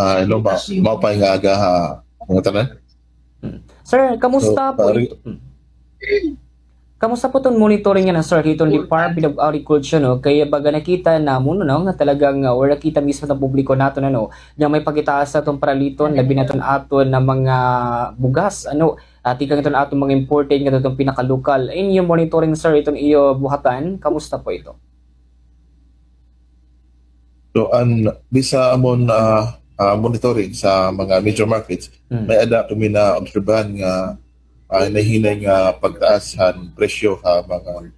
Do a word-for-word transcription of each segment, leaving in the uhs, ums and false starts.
Ah, hello, ma-, maupay nga aga ha mga tanan. Hmm. Sir, kamusta po it-, hmm. Kamusta po iton monitoring nga na, sir, hiton Department of Agriculture, no? Kay baga nakita namon, no, nga talagang, ah, or nakita mismo ng publiko naton, ano, nga may pagitaas na iton paraliton, labi na iton aton nga mga bugas, ano, ah, tikang iton aton mga imported nga iton pinakalokal. Inyo monitoring, sir, iton iyo buhatan, kamusta po ito? So, an, base ha amon, ah, ah, monitoring sa mga major markets, hmm, may-ada kami naobserbahan nga, ah, nahinay nga pagtaas han presyo ha mga,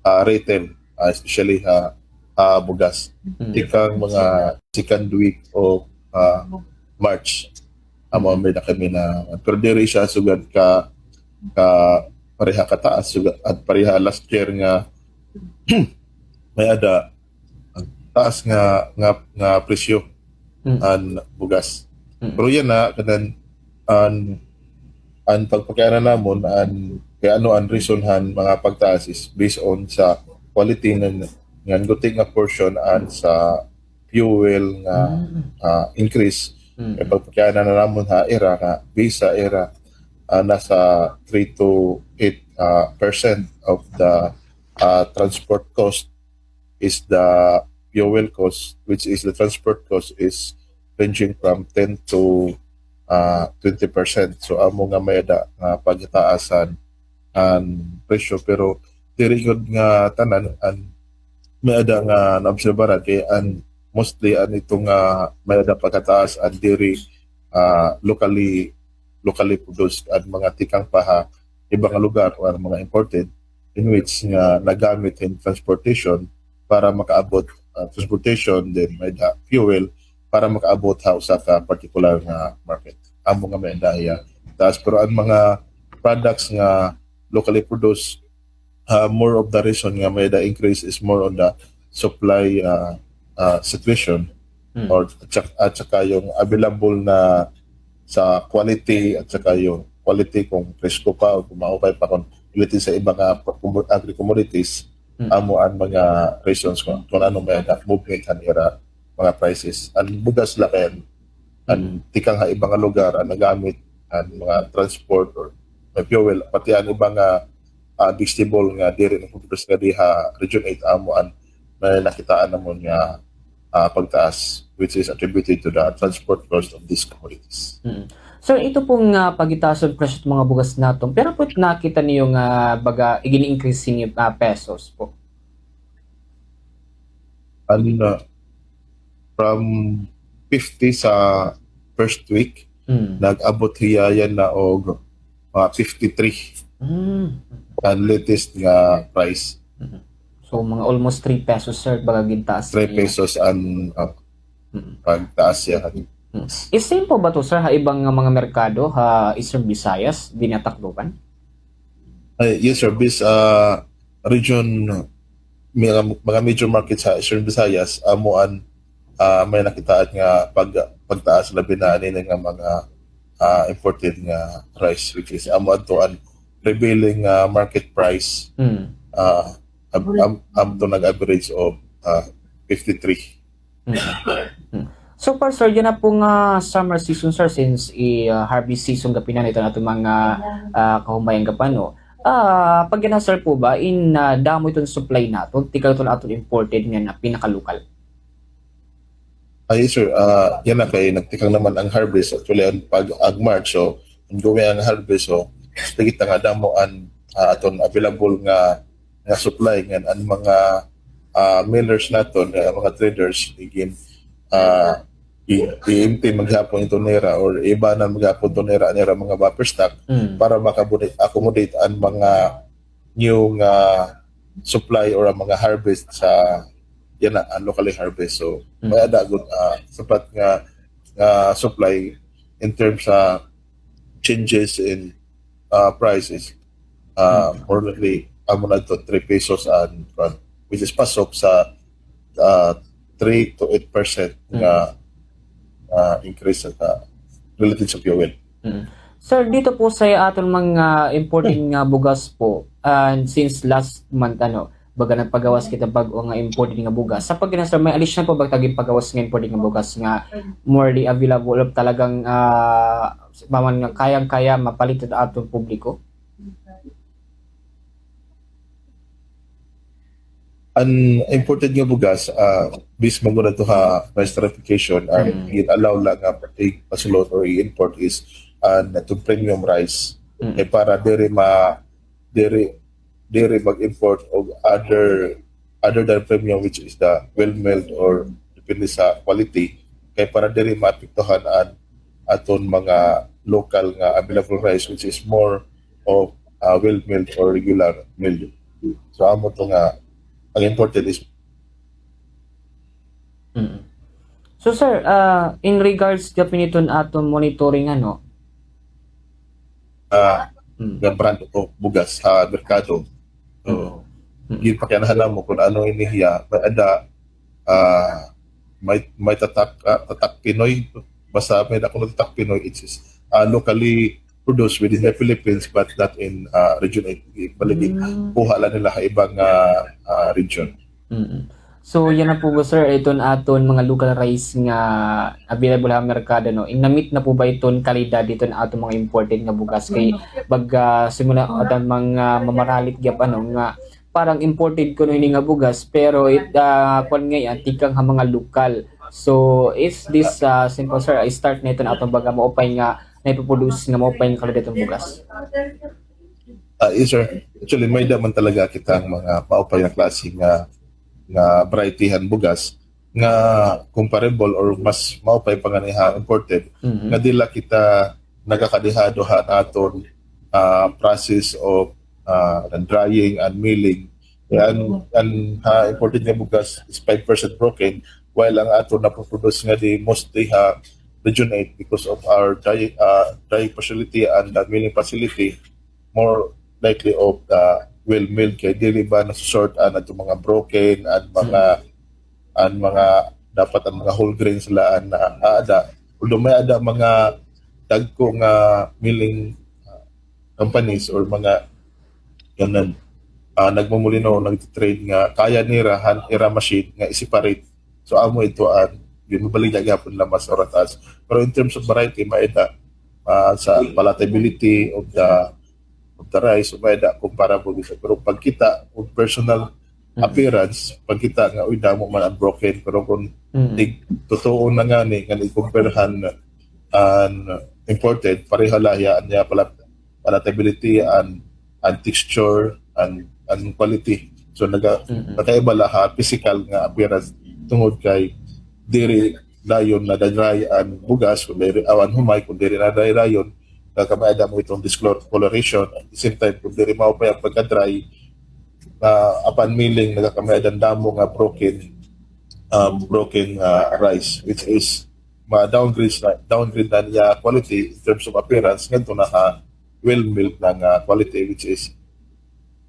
ah, retail, ah, especially ha, ha bugas. Hmm. Tikang mga second week of, ah, March, amo may-ada kami na, pero diri siya sugad ka, ka pareha kataas, sugad, at pareha last year nga may-ada taas nga, nga, nga presyo, mm, an bugas. Mm. Pero yana, kanan, an, an pagpakiana namon, an, kay ano an reason han mga pagtaas is based on sa quality ngan, ngan guti nga portion an sa fuel nga, mm, ah, increase. Mm. Kay pagpakiana na namon ha ira nga, based ha ira, ah, nasa three to eight, ah, percent of the, ah, transport cost is the fuel cost, which is the transport cost is ranging from ten to, ah, twenty percent. So, amo nga may-ada nga pagtaas han, han presyo, pero diri gud nga tanan an may-ada nga naobserbaran kay an mostly an ito nga may-ada pagkataas an diri, ah, locally, locally produced an mga tikang pa ha iba nga lugar o an mga imported in which nga nagamit hin transportation para makaabot, ah, transportation, then may-ada fuel para makaabot ha usa ka particular nga market. Amo nga may-ada hiya taas. Pero an mga products nga locally produced, ah, more of the reason nga may-ada increase is more on the supply, ah, ah, situation, hmm, or at saka, at saka yung available na sa quality, at saka yung quality kung presko pa o kung maupay pa, kung quality sa iba nga agri-commodities, hmm, amo an mga reasons kung, kung ano may-ada movement han ira mga prices. An bugas la kay an, an, mm, tikang ha iba nga lugar, an nagamit, an mga transport or may fuel, pati an iba nga, ah, vegetable nga diri nagpo-produce ngadi ha Region eight, amo an may nakitaan namon nga, ah, pagtaas, which is attributed to the transport cost of these commodities. Mm. Sir, ito pong, ah, pagitaas han presyo han mga bugas naton, pero po nakita niyo nga baga igin-increase niyo, ah, pesos po? Ano na, from fifty sa first week, mm, nag-abot hiya yana og mga fifty-three. Mm. An latest nga price. Mm. So, mga almost three pesos, sir, baga gintaas niya. Three pesos an, ah, mm, pagtaas niya. Mm. Is same po ba to, sir, ha ibang nga mga merkado ha Eastern Visayas, dinhi ha Tacloban? Ay, yes, sir. Bis, ah, region, mga, mga major markets ha Eastern Visayas, amo an, ah, may nakitaan nga pag-, pagtaas, labi na anini nga mga, ah, imported nga rice, which is amo adto an prevailing, ah, market price, mm, ah, ab-, am-, adto nag-average of, ah, fifty-three. Mm. Mm. So far, sir, yana po nga summer season, sir, since i, ah, harvest season gapina iton aton mga, ah, kahumayan gapano. Ah, pag yana, sir, po ba, in, ah, damo iton supply naton, tikang iton aton imported nga na pinakalokal? Ay, sir, ah, yana kay nagtikang naman an harvest, actually, an pag-, ag March, so, ongoing an harvest, so, nakita nga damo an, ah, aton available nga, nga supply ngan an mga, ah, millers naton, ah, mga traders, igin, ah, i-, i-empty man gihapon ito nira or ibanan man gihapon ito nira, nira mga buffer stock, mm, para maka-accommodate an mga new nga supply or an mga harvest sa yana, an locally harvest. So, mm, may-ada gud, ah, sapat nga, nga supply in terms sa changes in, ah, prices. Ah, mm, more likely, amo na ito, three pesos an, which is pasok sa, ah, three to eight percent nga, mm, ah, increase sa, related sa fuel. Mm. Sir, dito po sa aton mga imported nga bugas po, ah, since last month, ano, baga nagpagawas kita bag-o nga imported nga bugas. Sa pagkina, sir, may additional po ba ta ginpagawas nga imported nga bugas nga more readily available, talagang, ah, paman nga kayang-kaya mapalit it aton publiko? An imported nga bugas, ah, based man gud ato ha price stratification, an Mm. gin-allow la nga i-, pasulod or i-import is an aton premium rice. Mm. Eh, para diri ma-, diri, diri mag-import og other, other than premium, which is the well milled or depende sa quality, kay para diri maapektuhan an aton mga local nga available rice, which is more of, ah, well milled or regular milled. So, amo to nga, ang imported is Mm. So, sir, ah, in regards gihapon hiton aton monitoring, ano? Ah, Mm. nga brand o bugas ha merkado. So, Mm. ginpakianahan namo kun ano ini hiya, may-ada, ah, may, may tatak, ah, tatak Pinoy. Basta may-ada kuno tatak Pinoy, it is, ah, locally produced within the Philippines, but not in, ah, Region eight. Balik, Mm. kuha la nila ha ibang, ah, ah, region. Mm. So, yana po ba, sir, iton aton mga local rice nga available ha merkado, no? Namit na po ba iton kalidad iton aton mga imported nga bugas? Kay baga simula aton mga mamaralit gihap, ano, nga parang imported kuno ini nga bugas, pero it, ah, kuan ngay-an, tikang ha mga lokal. So, is this, ah, simple, sir, a start na iton aton baga maupay nga naipoproduce nga maupay nga kalidad iton bugas? Ah, yes, sir. Actually, may-ada man talaga kitang mga maupay nga klase nga, nga variety han bugas nga comparable or mas maupay pa ngani ha imported, Mm-hmm. nga diri la kita nagakadehado han aton, ah, process of, ah, drying and milling. Kay an, an ha imported nga bugas is five percent broken, while ang aton napoproduce ngadi mostly ha Region eight because of our dry, ah, drying facility and the milling facility, more likely of the well milled kay dili ba nasusort an aton mga broken and mga, Mm. an mga dapat an mga whole grains la an, ah, aada. Although may-ada mga dagko nga milling, ah, companies or mga kanan, ah, nagmumulino, nagtitrade nga kaya nira han ira machine nga i-separate. So, amo ito an ginbabaligya gihapon nila mas oras. Pero in terms of variety, may-ada, ah, sa palatability of the, of the rice, may-ada comparable gihapon. Pero pagkita og personal Mm. appearance, pagkita nga, uy, damo man an broken. Pero kung Mm. tig-, totoo na ngani, nga i-compare han, an imported, pareha la hiya, an iya palat-, palatability, an, an texture, an, an quality. So, naga-, Mm-mm. nakaiba la ha physical nga appearance tungod kay diri dayon nada-dry an bugas, kun diri, aw, an humay, kun diri na-dry dayon, nagakamaada mo iton discoloration. At the same time, kun diri maupay an pagka-dry, ah, upon milling, nagakamaada an damo nga broken, um, broken, ah, rice, which is ma-downgrade na, downgrade na niya quality in terms of appearance, ngadto na ha well milled na nga quality, which is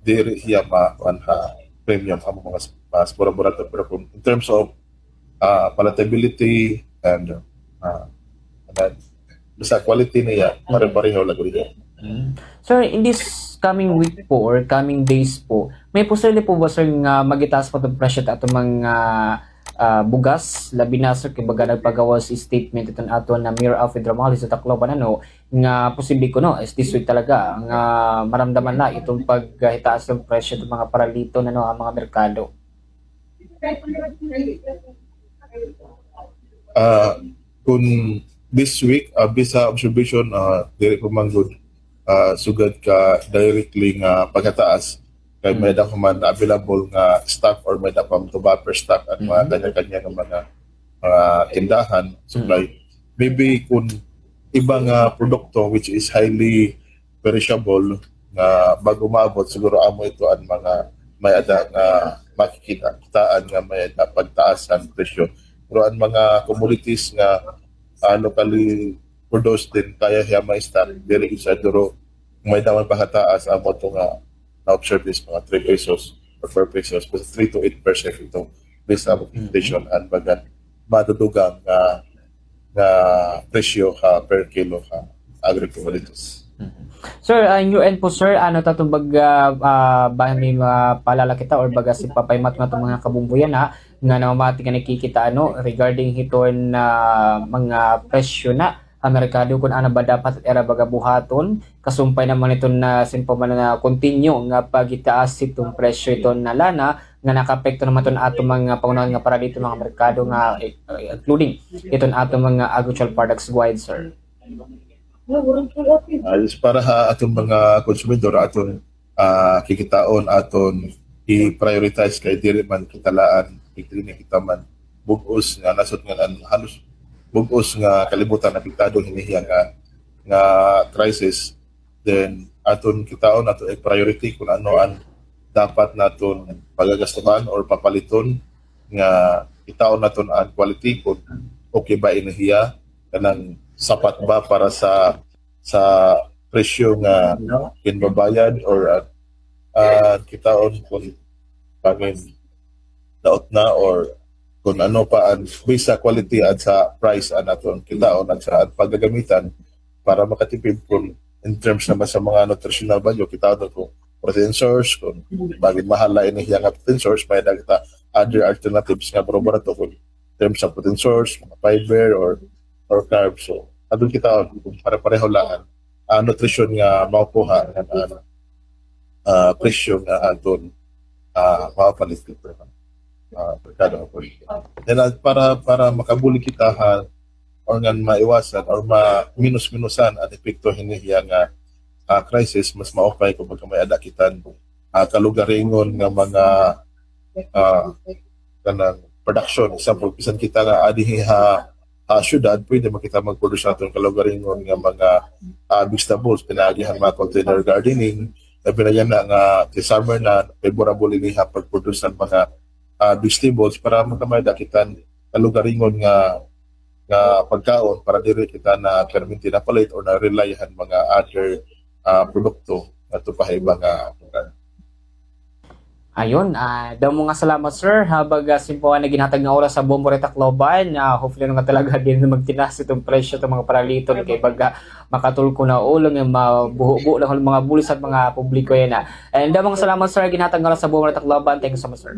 diri hiya ma-, kuan ha premium ha mga s-, mas mura-mura to. Pero kung in terms of, ah, palatability and, ah, and then, basta quality niya, Mm. pare-pareho la gud hiya. Mm. Sir, in this coming week po or coming days po, may posible po ba, sir, nga magitaas pa itong presyo ta ato mga, ah, bugas? Labi na, sir, kay baga nagpagawas statement iton ato na Mayor Alfred Ramales sa Tacloban, ano, nga posible kuno is this week talaga nga maramdaman na itong paghitaas ng presyo ng mga paraliton, ano, ang mga merkado. Ah, kun this week, ah, based sa observation, ah, diri pa man gud, ah, sugad ka directly nga paghataas, kay Mm. may-ada pa man available nga stock or may-ada pa man to buffer stock an mga Mm. kanya-kanya nga mga, ah, tindahan, supply. Mm. Maybe kun iba nga produkto which is highly perishable nga bag-o maabot, siguro amo ito an mga may-ada nga makikita, kitaan nga may-ada pagtaas an presyo. Pero an mga commodities nga, ah, locally produced, then kaya hiya ma-stock, diri siguro may-ada man pagkataas, amo to nga na-observe is mga three pesos or four pesos, basta three to eight percent ito based sa Mm-hmm. inflation and bagan madudugang nga, nga presyo ha per kilo ha agri-commodities. Mhm. Sir, ah, in your end po, sir, ano ta itong baga, ah, ba may mapaalala kita or baga siring pa himaton naton mga kabomboy yana, nga namamati nga nakikita, ano, regarding hiton, ah, mga presyo na ha merkado, kun ano ba dapat ira baga buhaton, kasumpay naman hiton na siring pa man nga continue nga pagitaas hiton presyo hiton na lana, nga nakaapekto naman hiton aton mga pangunahan nga paralito, mga merkado nga, eh, including hiton aton mga agricultural products, go ahead, sir. Ah, is para ha aton mga konsumidor, aton, ah, kikitaon, aton i-prioritize kay diri man kita laan, diri kita man bug-os nga nasod nga an halos bug-os nga kalibutan apektado hini hiya nga, nga crisis. Then aton kitaon, aton i-priority kun ano an dapat naton pagagastuhan or papaliton, nga kitaon naton an quality kun okay ba ini hiya, kanang sapat ba para sa, sa presyo nga ginbabayad, or, ah, ah, kitaon kun pangin daot na, or kun ano pa an, based sa quality at sa price an aton kitaon at sa pagagamitan para makatipid kun in terms naman sa mga nutritional value, kitaon kun protein source, kun bangin mahal la ini hiya nga protein source, may-ada kita other alternatives nga baro-barato kun terms sa protein source, mga fiber, or, or carbs. So, aton kitaon kun pare-pareho la an, ah, nutrition nga makukuha, an, ah, presyo nga aton, ah, mapalit didto, ah, merkado. Then, ah, para, para makabulig kita ha, or ngan maiwasan or ma-, minus-minusan an epekto hini hiya nga, ah, crisis, mas maupay kun baga may-ada kita, ah, kalugaringon nga mga, ah, kanang production. Example, bisan kita nga adi ha, ha syudad, pwede man kita mag-produce aton kalugaringon nga mga, ah, vegetables, pinaagi han mga container gardening, labi na yana nga kay summer na, favorable ini ha pag-produce han mga, ah, vegetables para makamay-ada kita kalugaringon nga, nga pagkaon para diri kita na permanente napalit or na-rely han mga other, ah, produkto ngadto pa ha iba nga lugar. Ayun, ah, damo nga salamat, sir, ha baga siring pa nga ginhatag nga oras ha Bombo Rey Tacloban. Ah, hopefully nga talaga diri na magtinaas iton presyo iton mga paraliton kay baga makatulko na ulo nga mabuhubo na an mga bulis han mga publiko yana. And damo nga salamat, sir, ginhatag nga oras ha Bombo Rey Tacloban. Thank you so much, sir.